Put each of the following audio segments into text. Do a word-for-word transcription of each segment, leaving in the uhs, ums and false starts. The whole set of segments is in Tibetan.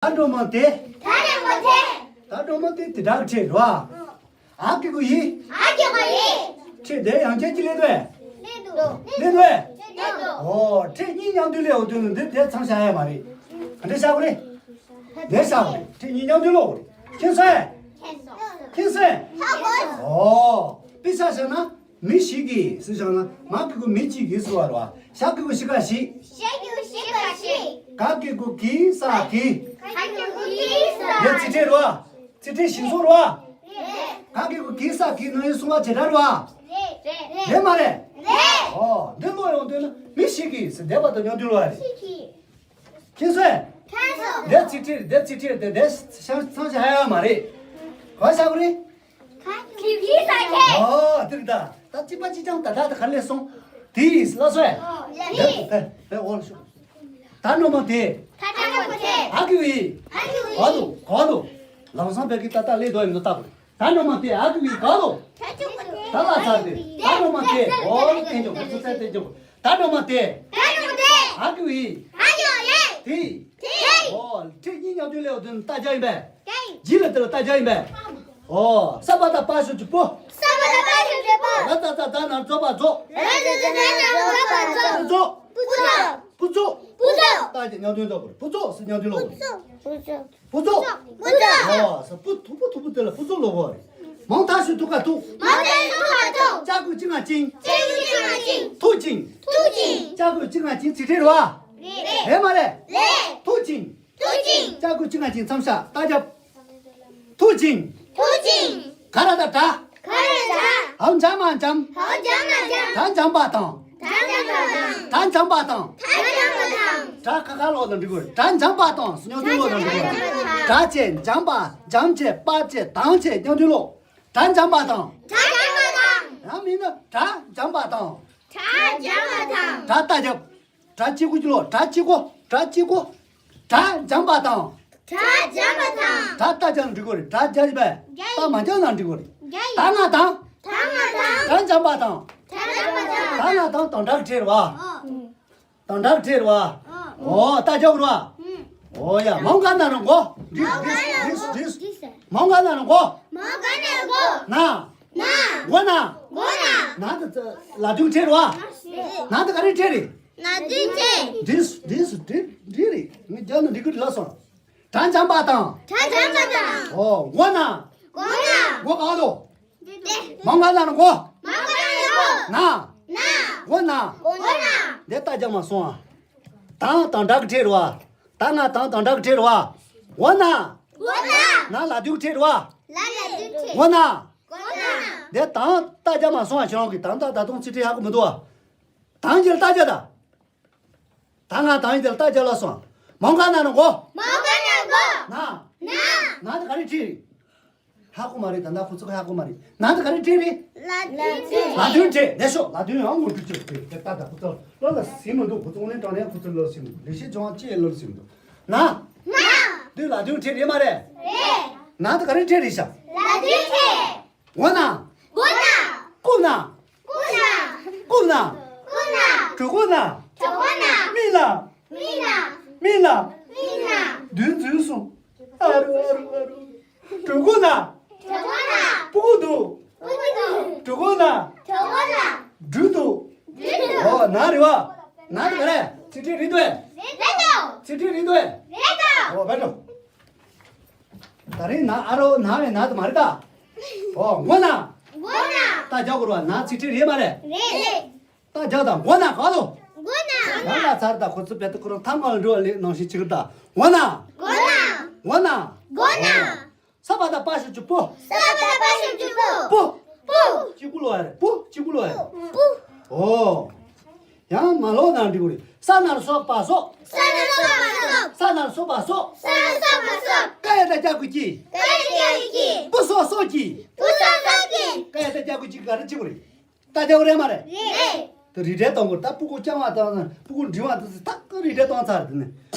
ད་སྒྲོལ་མ་དེ། ད་སྒྲོལ་མ་དེ། ད་སྒྲོལ་མ་དེ་དེ་འདྲ་གི་ཕྲད་རེད་བ། ཨ་གི་གུ་ཡི། ཨ་གི་གུ་ཡི། ཕྲད་དེ་ཡང་བསྐྱར་གྱི་ལེན་འདོད། ལེན་འདོད། ལེན་འདོད། ཨོ། ཕྲད་གཉིས་མཉམ་དུ་ལེན་འོ་དུས་ནི་འདི་དེ་ཚང་བཞག་ཡ་མ་རེད། ག་འདྲ་བཞག་དགོས་རེད། འདི་བཞག་དགོས་རེད། ཕྲད་གཉིས་མཉམ་དུ་ལེན་དགོས་རེད། མཁྱེན་སོང་། མཁྱེན་སོང་། ཨོ། དཔེ་ཆ་བཞག་ན། མི་ཞིག་གིས་ཟེར་བཞག་ན། མ་གི་གུ་མི་གཅིག་གིས་ཟེར་བ་རེད་བ། ཞ་གི་གུ་ཞི་ག་ཞིག་ཞ་གི་གུ་ཞི་ག་ཞིག་ག་གི་གུ་གི་ས་གིས། ག་གི་གུ་གི་ས། དེ་ཚིག་ཕྲད་རེད་བ། ཚིག་ཕྲད་ཞིག་བཟོ་རེད་བ། ག་གི་གུ་གི་ས་གིས་ནང་ཡོད་གསུངས་པ་བྱེད་སྒྲ་རེད་བ། རེད་མ་རེད། རེད། ཨོ། འདི་ཀློག་ཡོང་དུས་ན་མི་ཞིག་གིས་ཟེར་བསྡད་པ་དང་མཉམ་དུ་ལེན་རེད། མཁྱེན་སོང་། མཁྱེན་སོང་། འདི་ཚིག་ཕྲད་རེད། འདི་ཚིག་ཕྲད་རེད། དེ་འདི་ཤང་ཚང་ཞིག་ཧ་ཡ་མ་རེད། ག་བཞག་དགོས་རེད། ག་གི་གུ་གི་ས་གིས། ཨོ། དེ་རེད་ད། ད་གཅིག་པ་གཅིག་རྐྱང་ད་ད་ད་ག་ལེ་སོང་། དེ་ཡིས་ལ་སོ་ཡ། ཨོ། ཡ་ཡིས། དེ་དེ་འོ་ལ་ཤོག་ད་སྒྲོལ་མ་དེ། ད་སྒྲོལ་མ་དེ། ཨ་གི་གུ་ཡི། ཨ་གི་གུ་ཡི། ག་དུ་ག་དུ། ལམ་སང་བས་ཀྱི་ད་ད་ལེ་དོ་ཡིན་ནོ་ལྟ་དགོས། ད་སྒྲོལ་མ་དེ། ཨ་གི་གུ་ཡི། ག་དུ། ད་ལ་ཚར་དེ། ད་སྒྲོལ་མ་དེ། ཨོ། དེ་འཇོག་ཁོ་ཚོ་ཚར་དེ་འཇོག་ད་སྒྲོལ་མ་དེ། ད་སྒྲོལ་མ་དེ། ཨ་གི་གུ་ཡི། ཨ་གི་གུ་ཡི། དེ། དེ། ཨོ། ཕྲད་གཉིས་མཉམ་དུ་ལེན་འོ་དུས་ནི་རྟགས་རྒྱག་ཡིན་པས། རྒྱག་ཡིན། ཇི་ལ་དེ་ལ་རྟགས་རྒྱག་ཡིན་པས། ཨོ། ས་པ་བཏགས་པ་ཞབས་ཀྱུ་པོ། ས་པ་བཏགས་པ་ཞབས་ཀྱུ་པོ། ར་ཙ་ཙ་རྫ་ན་རྫོ་བ་རྫོགས། ར་ཙ་ཙ་རྫ་ན་རྫོ་བ་རྫོགས། པུ་རྫོགས། པུ་རྫོགས། པུ་རྫོགས། པུ་རྫོགས། རྟགས་ཀྱི་མཉམ་དོན་རྫོགས་པར་པུ་རྫོགས་ཟེར་མཉམ་དོན་ཀློག་དགོས། པུ་རྫོགས། པུ་རྫོགས། པུ་རྫོགས། ཨོ། ས་པུ་ཐུ་པུ་ཐུ་པུ་དེ་ལ་པུ་རྫོགས་ཀློག་དགོས་རེད། མང་ཐ་ཞབས་ཀྱུ་ཐུ་ག་ཐུག་མང་ཐ་ཞབས་ཀྱུ་ཐུ་ག་ཐུག་ཅ་གི་གུ་ཅི་ང་ཅིང་། ཅ་གི་གུ་ཅི་ང་ཅིང་། ཐུག་ཅིང་། ཐུག་ཅིང་། ཅ་གི་གུ་ཅི་ང་ཅིང་ཚིག་ཕྲད་རེད་བ། རེད། རེད་མ་རེད། རེད། ཐུག་ཅིང་། ཐུག་ཅིང་། ཅ་གི་གུ་ཅི་ང་ཅིང་མཚམས་བཞག་རྟགས་རྒྱབ། ཐུག་ཅིང་། ཐུག་ཅིང་། ག་ར་བཏགས་གྲ། ག་ར་བཏགས་གྲ། འ་འཇམ་མ་འཇམ། འ་འཇམ་མ་འཇམ། གྲ་འཇམ་པ་དང་། གྲ་འཇམ་པ་དང་། གྲ་འཇམ་པ་དང་། གྲ་འཇམ་པ་དང་། གྲ་ཁ་ཁ་ཀློག་དང་འགྲིག་གོ། གྲ་འཇམ་པ་དང་ཟེར་མཉམ་དུ་ཀློག་དང་འགྲིག་གོ། གྲ་བྱས་འཇམ་པ། འཇམ་བྱས་པ་བྱས་དང་བྱས་མཉམ་དུ་ཀློག་གྲ་འཇམ་པ་དང་། གྲ་འཇམ་པ་དང་། ཡང་མིན་ན་གྲ་འཇམ་པ་དང་། གྲ་འཇམ་པ་དང་། གྲ་རྟགས་རྒྱབ། གྲ་གཅིག་པོ་གཅིག་ཀློག་གྲ་གཅིག་པོ། གྲ་གཅིག་པོ། གྲ་འཇམ་པ་དང་། གྲ་འཇམ་པ་དང་། གྲ་རྟགས་རྒྱབ་ན་འགྲིག་གོ་རེད། གྲ་རྒྱབ་པས། རྒྱབ་ཡིན། རྟགས་མ་རྒྱབ་ན་འགྲིག་གོ་རེད། རྒྱབ་ཡིན། ད་ང་དང་། ད་ང་དང་། གྲ་འཇམ་པ་དང་། གྲ་འཇམ་པ་དང་། ད་ང་དང་དང་སྒྲ་གི་ཕྲད་རེད་བ། ཨོ། དང་སྒྲ་གི་ཕྲད་རེད་བ། ཨོ། ཨོ། རྟགས་རྒྱབ་རེད་བ། ཨོ་ཡ། མང་ག་ན་རུ་མགོ། འདྲིས་འདྲིས་འདྲིས། མང་ག་ན་རུ་མགོ། མང་ག་ན་རུ་མགོ། ན། ན། མགོ་ན། མགོ་ན། ན་དེ་ལ་དོན་ཕྲད་རེད་བ། ན་དེ་ག་རེ་ཕྲད་རེད། ན་དོན་ཕྲད། འདྲིས་འདྲིས་འདྲིས་འདྲིས་རེད། ངས་རྒྱབ་ན་འགྲིག་གི་རེད་ལབ་སོང་། གྲ་འཇམ་པ་དང་། གྲ་འཇམ་པ་དང་། ཨོ། མགོ་ན། མགོ་ན། མགོ་ག་ལོ། མང་ག་ན་རུ་མགོ། མང་ག་ན་རུ་མགོ། ན། ན། མགོ་ན། མགོ་ན། འདི་རྟགས་རྒྱབ་མ་སོང་ཨ། དང་དང་སྒྲ་གི་ཕྲད་རེད་བ། ད་ང་དང་དང་སྒྲ་གི་ཕྲད་རེད་བ། མགོ་ན། མགོ་ན། ན་ལ་དོན་གི་ཕྲད་རེད་བ། ལ་ལ་དོན་ཕྲད། མགོ་ན། མགོ་ན། འདི་དང་རྟགས་རྒྱབ་མ་སོང་ཨ། ཁྱེད་རང་གིས་དང་ད་ད་དུང་ཚིག་ཕྲད་ཧ་གོ་མི་འདུག་ཨ། དང་གི་རྟགས་རྒྱབ་ད། ད་ང་དང་ཡིན་དེ་ལ་རྟགས་རྒྱབ་ལ་སོང་། མང་ག་ན་རུ་མགོ། མང་ག་ན་རུ་མགོ། ན། ན། ན་དེ་ག་རེ་ཕྲད་རེད། ཧ་གོ་མ་རེད། ད་ན་ཁོ་ཚོ་ཧ་གོ་མ་རེད། ན་དེ་ག་རེ་ཕྲད་རེད། ལ་དོན་ཕྲད། ལ་དོན་ཕྲད། ལེགས་ཤོག་ལ་དོན་ཡང་ངོ་སྤྲོད་བྱེད་དགོས། དེ་ལྟ་ད་ཁོ་ཚོ་བློ་ལ་ཟིན་མི་འདུག་ཁོ་ཚོ་དངོས་གནས་དྲང་གནས་ཁོ་ཚོ་བློ་ལ་ཟིན་མི་འདུག་ལེགས་བཤད་ལྗོན་དབང་ཅི་ཡང་བློ་ལ་ཟིན་མི་འདུག་ན། ན། དེ་ལ་དོན་ཕྲད་རེད་མ་རེད། རེད། ན་དེ་ག་རེ་ཕྲད་རེད་ཤག་ལ་དོན་ཕྲད། མགོ་ན། མགོ་ན། རྐུབ་ན། རྐུབ་ན། རྐུབ་ན། རྐུབ་ན། གྲོད་ཁོག་ན། གྲོད་ཁོག་ན། མིག་ལ། མིག་ལ། མིག་ལ། མིག་ལ། བདུད་འཛིན་སོང་། ཨ་རུ་ཨ་རུ་ཨ་རུ། གྲོད་ཁོག་ན། གྲོད་ཁོག་ན། སྤུ་གུ་འདུག་སྤུ་གུ་འདུག་གྲོད་ཁོག་ན། གྲོད་ཁོག་ན། སྦྲུལ་འདུག་སྦྲུལ་འདུག་ཨོ་ན་རེད་བ། ན་དེ་ག་རེ། ཚིག་ཕྲད་རེད་འདུག་ཨེ། རེད་འདུག་ཚིག་ཕྲད་རེད་འདུག་ཨེ། རེད་འདུག་ཨོ་བས་འགྲོ། ད་རེས་ན་ཨ་རོ་ན་བས་ན་དེ་མ་རེད་ད། ཨོ་མགོ་ན། མགོ་ན། རྟགས་རྒྱག་དགོས་རེད་བ། ན་ཚིག་ཕྲད་རེད་མ་རེད། རེད། རྟགས་རྒྱག་དང་མགོ་ན་ག་ལོ། མགོ་ན། ཡང་ལ་ཚར་ད་ཁོ་ཚོ་བེད་ཁོ་རང་ཐ་མ་ལ་འགྲོ་བ་ལེགས་ནང་བཞིན་བྱེད་ཀྱི་ད། མགོ་ན། མགོ་ན། མགོ་ན། མགོ་ན། ས་པ་བཏགས་པ་ཞབས་ཀྱུ་པོ། ས་པ་བཏགས་པ་ཞབས་ཀྱུ་པོ། པོ། པོ། གཅིག་པུ་ལོ་ཡ་རེད། པོ་གཅིག་པུ་ལོ་ཡ་རེད། པོ། ཨོ། ཡང་མ་ལོག་ན་འགྲིག་གི་རེད། ས་ན་རོ་སོ་པ་སོགས། ས་ན་རོ་སོ་པ་སོགས། ས་ན་རོ་སོ་པ་སོགས། ས་ན་རོ་སོ་པ་སོགས། ཀ་ཡ་བཏགས་ཀྱ་གི་ཀྱི། ཀ་ཡ་བཏགས་ཀྱ་གི་ཀྱི། པུ་སོ་སོགས་ཀྱི། པུ་སོ་སོགས་ཀྱི། ཀ་ཡ་བཏགས་ཀྱ་གི་ཀྱི་ག་རེ་བྱེད་དགོས་རེད། རྟགས་རྒྱག་རེད་མ་རེད། རེད། དེ་རིགས་འགྲེ་གཏོང་དགོས། ད་སྤུ་གུ་རྐྱང་བ་དང་སྤུ་གུ་འབྲིང་བ་དེ་ཚོ་ད་ག་རིགས་འགྲེ་གཏོང་ཚར་དེ་ནི།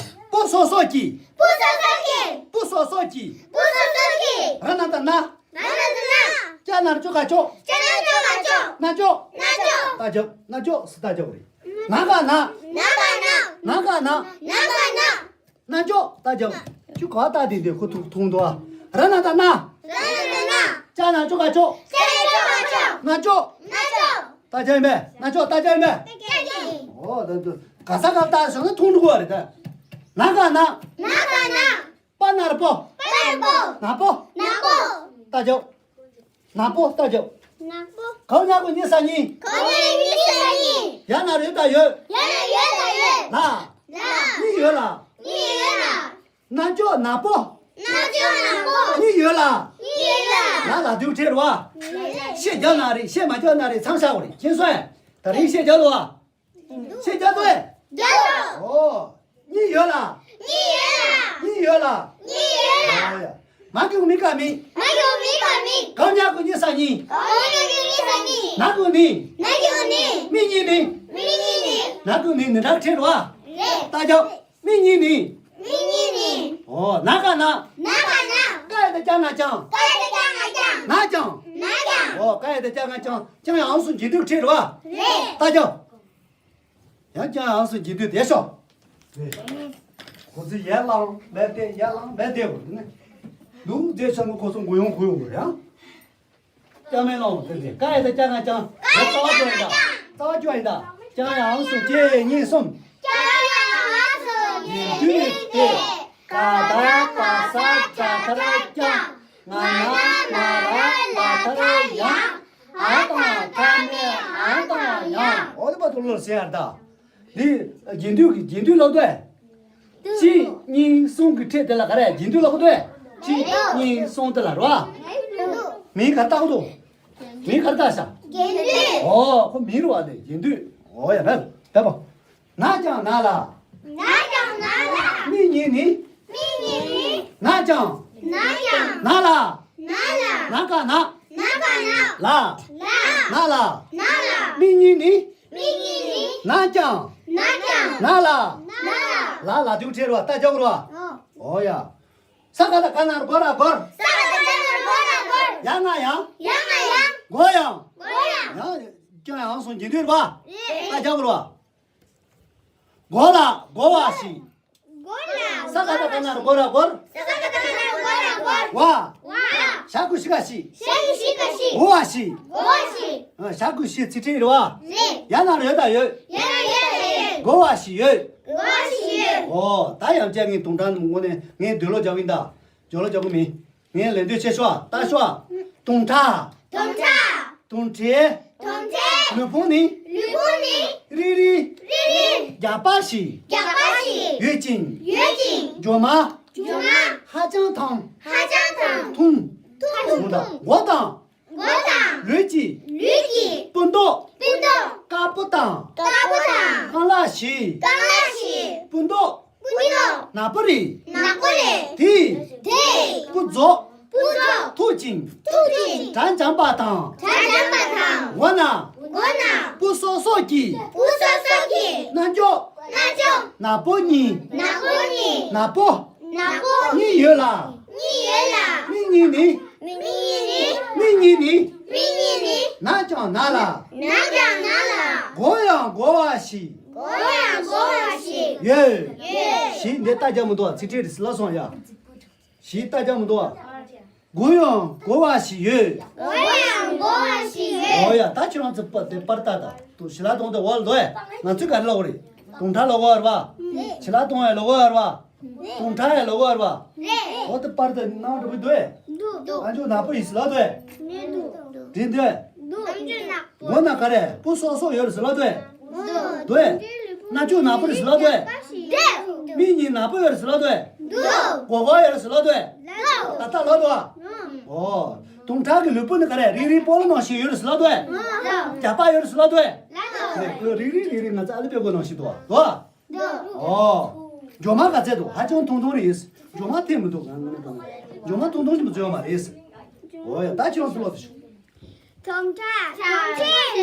པུ་སོ་སོགས་ཀྱི། པུ་སོ་སོགས་ཀྱི། པུ་སོ་སོགས་ཀྱི། པུ་སོ་སོགས་ཀྱི། ར་ན་བཏགས་རྣ། ར་ན་བཏགས་རྣ། ཀྱ་ན་རོ་ཀྱོ་ག་ཀྱོག་ཀྱ་ན་རོ་ཀྱོ་ག་ཀྱོག་རྣ་ཅོག་རྣ་ཅོག་རྟགས་རྒྱག་རྣ་ཅོག་ཟེར་རྟགས་རྒྱག་དགོས་རེད། ན་ག་ན། ན་ག་ན། ན་ག་ན། རྣ་ཅོག་རྟགས་རྒྱག་ཁྱོད་ག་ལྟ་དེ་འདི་ཁོ་ཐུག་ཐུང་དོ། ར་ན་ད་ན། ར་ན་ད་ན། ཅ་ན་ཅོ་ག་ཅོ། ཅ་ན་ཅོ་ག་ཅོ། ན་ཅོ། ན་ཅོ། ད་ཅ་ཡིན་པས། ན་ཅོ་ད་ཅ་ཡིན་པས། ད་ཅ་ཡིན། ཨོ་ད་ད་ག་ས་ག་ལྟ་སོང་ན་ཐུང་འགྲོ་གི་རེད་ད། ན་ག་ན། ན་ག་ན། པ་ན་ར་པོ། པ་ན་ར་པོ། ན་པོ། ན་པོ། ད་ཅོ། ནག་པོ་ལྟ་རྒྱབ། ནག་པོ། གའོ་ཉ་གུ་གཉིས་ས་གཉིས། གའོ་ཉ་གུ་གཉིས་ས་གཉིས། ཡ་ན་རོ་ཡོད་ད་ཡོད། ཡ་ན་ཡོད་ད་ཡོད། ལ། ལ། གཉིས་ཡོད་ལ། གཉིས་ཡོད་ལ། ན་ཅོ་ནག་པོ། ན་ཅོ་ནག་པོ། གཉིས་ཡོད་ལ། གཉིས་ཡོད་ལ། ལ་ལ་དུ་ཁྲེར་བ། ཤད་རྒྱབ་ན་རེད། ཤད་མ་རྒྱབ་ན་རེད། ཚང་ཤ་བ་རེད། མཁྱེན་སོང་ངས། ད་རིང་ཤད་རྒྱབ་ལོ་བ། ཤད་རྒྱབ་ལོ་བས། རྒྱབ་ལོ། ཨོ། གཉིས་ཡོད་ལ། གཉིས་ཡོད་ལ། གཉིས་ཡོད་ལ། གཉིས་ཡོད་ལ། ཨོ་ཡ། མ་གི་གུ་མི་ག་མི། མ་གི་གུ་མི་ག་མི། གའོ་ཉ་གུ་གཉིས་ས་གཉིས། གའོ་ཉ་གུ་གཉིས་ས་གཉིས། ན་གུ་ནི། ན་གུ་ནི། མི་གཉིས་ནི། མི་གཉིས་ནི། ན་གུ་ནི་ནི་རག་ཁྲེར་བ། རེད། ད་རྒྱབ། མི་གཉིས་ནི། མི་གཉིས་ནི། ཨོ་ན་ག་ན། ན་ག་ན། ཀ་ཡ་ད་ཀྱ་ང་ཀྱང་། ཀ་ཡ་ད་ཀྱ་ང་ཀྱང་། ན་ཀྱང་། ན་ཀྱང་། ཨོ་ཀ་ཡ་ད་ཀྱ་ང་ཀྱང་། ཀྱང་ཡང་སུ་འཇིག་སྡུད་ཁྲེར་བ། རེད། ད་རྒྱབ། ཡང་ཀྱང་ཡང་སུ་འཇིག་སྡུད་དེ་ཤོག་ཁོ་ཚོ་ཡར་ལངས་མར་བསྡད། ཡར་ལངས་མར་བསྡད་དགོས་ནི། འདུག་རྗེས་ཆ་ནི་ཁོ་ཚོ་མགོ་ཡོང་ཁུ་ཡོང་དགོས་ཡང་། ཀྱང་མེ་ལོང་དེ་དེ་ཀ་ཡ་ད་ཀྱང་ང་ཀྱང་། རྩ་བ་ཅོ་ཡིན་ད། རྩ་བ་ཅོ་ཡིན་ད། ཀྱང་ཡང་སུ་གཅིག་གཉིས་གསུམ། ཀྱང་ཡང་སུ་གཅིག་གཉིས་གསུམ། ག་ད་ག་ས་ཛ་ཐ་ར་ཀྱང་། ང་ན་ན་ར་ལ་ཐ་ར་ཡང་། ཨ་དང་ཐ་མེ་ཨ་དང་ཡང་། ཨོ་ལེ་པ་ཏོ་ལོ་སེ་ཨར་ད། འདི་རྒྱན་སྡུད་ཀྱི་རྒྱན་སྡུད་ལོག་དོད། གཅིག་གཉིས་གསུམ་གྱི་ཕྲད་དེ་ལ་ག་རེ་རྒྱན་སྡུད་ལོག་དོད། གཅིག་གཉིས་གསུམ་དེ་ལ་རོ། མིང་ག་བཏགས་འདུག་མིང་ག་བཏགས་ཤག་རྒྱན་སྡུད། ཨོ་ཁོ་མིང་རུ་བ་དེ་རྒྱན་སྡུད། ཨོ་ཡ་ན་ད་པ། ན་ཀྱང་ན་ལ། ན་ཀྱང་ན་ལ། མི་གཉིས་ནི། མི་གཉིས་ནི། ན་ཀྱང་། ན་ཀྱང་། ན་ལ། ན་ལ། ན་ག་ན། ན་ག་ན། ལ། ལ། ན་ལ། ན་ལ། མི་གཉིས་ནི། མི་གཉིས་ནི། ན་ཀྱང་། ན་ཀྱང་། ན་ལ། ན་ལ། ལ་ལ་དུ་ཁྲེར་བ་ད་ཅོག་རོ། ཨོ་ཡ། ས་ག་ད་ག་ན་རོ་གོ་ར་གོར། ས་ག་ད་ག་ན་རོ་གོ་ར་གོར། ཡ་ང་ཡང་། ཡ་ང་ཡང་། གོ་ཡང་། གོ་ཡང་། ཡང་ཀྱང་ཡང་སོང་རྒྱན་སྡུད་རོ། རེད། ད་ཅོག་རོ། གོ་ལ་གོ་བ་ཞིག་གོ་ལ། ས་ག་ད་ག་ན་རོ་གོ་ར་གོར། ས་ག་ད་ག་ན་རོ་གོ་ར་གོར། བ། བ། ཞ་གུ་ཤི་ག་ཤི། ཞ་གུ་ཤི་ག་ཤི། གོ་བ་ཞིག་གོ་བ་ཞིག་ཨ། ཞ་གུ་ཤི་ཚིག་ཕྲད་རེད་བ། རེད། ཡ་ན་རོ་ཡོད་ད་ཡོད། ཡ་ན་ཡོད་ད་ཡོད། གོ་བ་ཞིག་ཡོད། གོ་བ་ཞིག་ཡོད། ཨོ་ད་ཡང་བཅས་ངས་དུང་སྒྲ་ངོ་ནས་ངས་འདོད་བློ་རྒྱག་གི་ཡིན་ད། འདོད་བློ་རྒྱག་གི་མིན། ངས་ལན་འདོད་ཆེ་ཤོག་ལྟ་ཤོག་དུང་ཁྲ། དུང་ཁྲ། དུང་ཁྲའི། དུང་ཁྲའི། ལུས་ཕུང་ནི། ལུས་ཕུང་ནི། རིལ་རིལ། རིལ་རིལ། རྒྱགས་པ་ཞིག་རྒྱགས་པ་ཞིག་ཡོད་ཅིང་། ཡོད་ཅིང་། འགྱོ་མ། འགྱོ་མ། ཧ་ཅང་ཐང་། ཧ་ཅང་ཐང་། ཐུང་། ཐུང་། ཐུང་། མགོ་དང་། མགོ་དང་། ལུས་ཀྱི། ལུས་ཀྱི། སྤུ་མདོག་སྤུ་མདོག་དཀར་པོ་དང་། དཀར་པོ་དང་། རྐང་ལག་བཞི། རྐང་ལག་བཞི། སྤུ་མདོག་སྤུ་མདོག་ནག་པོ་རེད། ནག་པོ་རེད། དེ། དེ། སྤུ་རྫོགས། སྤུ་རྫོགས། མཐུག་ཅིང་། མཐུག་ཅིང་། སྒྲ་འཇམ་པ་དང་། སྒྲ་འཇམ་པ་དང་། མགོ་ན། མགོ་ན། སྤུ་སོག་སོག་གི། སྤུ་སོག་སོག་གི། རྣ་ཅོག་རྣ་ཅོག་ནག་པོ་གཉིས། ནག་པོ་གཉིས། ནག་པོ། ནག་པོ། གཉིས་ཡོད་ལ། གཉིས་ཡོད་ལ། མི་གཉིས་ནི། མི་གཉིས་ནི། མི་གཉིས་ནི། མི་གཉིས་ནི། ན་ཀྱང་ན་ལ། ན་ཀྱང་ན་ལ། གོ་ཡང་གོ་བ་ཞིག་གོ་ཡང་གོ་བ་ཞིག་ཡོད། ཡོད། ཞིག་འདི་ལྟ་རྒྱ་མི་འདུག་བ། ཚིག་ཕྲད་རེད་ཟེར་ལབ་སོང་ཡ། ཞིག་ལྟ་རྒྱ་མི་འདུག་བ། གོ་ཡང་གོ་བ་ཞིག་ཡོད། གོ་ཡང་གོ་བ་ཞིག་ཡོད། ཨོ་ཡ། ད་ཁྱོད་རང་ཚོ་པ་དེ་པར་ལྟ་ད། དུ་ཞི་ལ་གཏོང་དེ་འོག་ལ་འདུག་ཨེ། ང་ཚོས་ག་རེ་ལབ་དགོས་རེད། དུང་ཁྲ་ལབ་དགོས་རེད་བ། ཞི་ལ་གཏོང་ཡ་ལབ་དགོས་རེད་བ། དུང་ཁྲ་ཡ་ལབ་དགོས་རེད་བ། རེད། འོ་དེ་པར་དེ་སྣང་འགྲོ་གི་འདུག་ཨེ། འདུག་འདུག་ཨ་མཆོག་ནག་པོ་ཡིན་ཟེར་ལབ་འདུག་ཨེ། འདུག་འདུག་འདི་འདུག་ཨེ། འདུག་ཨ་མཆོག་ནག་པོ། མགོ་ན་ག་རེ་སྤུ་སོག་སོག་ཡོད་རེད་ཟེར་ལབ་འདུག་ཨེ། འདུག་ཨེ། རྣ་ཅོག་ནག་པོ་རེད་ཟེར་ལབ་འདུག་ཨེ། མིག་གཉིས་ནག་པོ་ཡོད་རེད་ཟེར་ལབ་འདུག་ཨེ། འདུག་སྒོར་སྒོར་ཡོད་རེད་ཟེར་ལབ་འདུག་ཨེ། ལབ་འདུག་ད་ལྟ་ལབ་འདུག་ཨ། ཨོ། དུང་ཁྲ་གི་ལུས་པོ་ནི་ག་རེ་རིལ་རིལ་སྤོ་ལོ་ནང་བཞིན་ཡོད་རེད་ཟེར་ལབ་འདུག་ཨེ། ལབ་འདུག་རྒྱགས་པ་ཡོད་རེད་ཟེར་ལབ་འདུག་ཨེ། ལབ་འདུག་ནས་ཁོས་རིལ་རིལ་རིལ་རིལ་ང་ཚོ་ཨ་ལི་པད་གོ་ནང་བཞིན་འདུག་ཨ། འདུག་ཨ། འདུག་འགྱོ་མ་ག་ཚད་འདུག་ཧ་ཅང་ཐུང་ཐུང་རེད། འགྱོ་མ་ཐེ་མི་འདུག་ང་ངོ་ནས་འགྱོ་མ་ཐུང་ཐུང་ཞིག་མི་བཟོ་ཡོད་མ་རེད། ཨོ་ཡ། ད་ཁྱེད་རང་ཚོ་ལོག་ཏུ་ཤོག་དུང་ཁྲ། དུང་ཁྲ།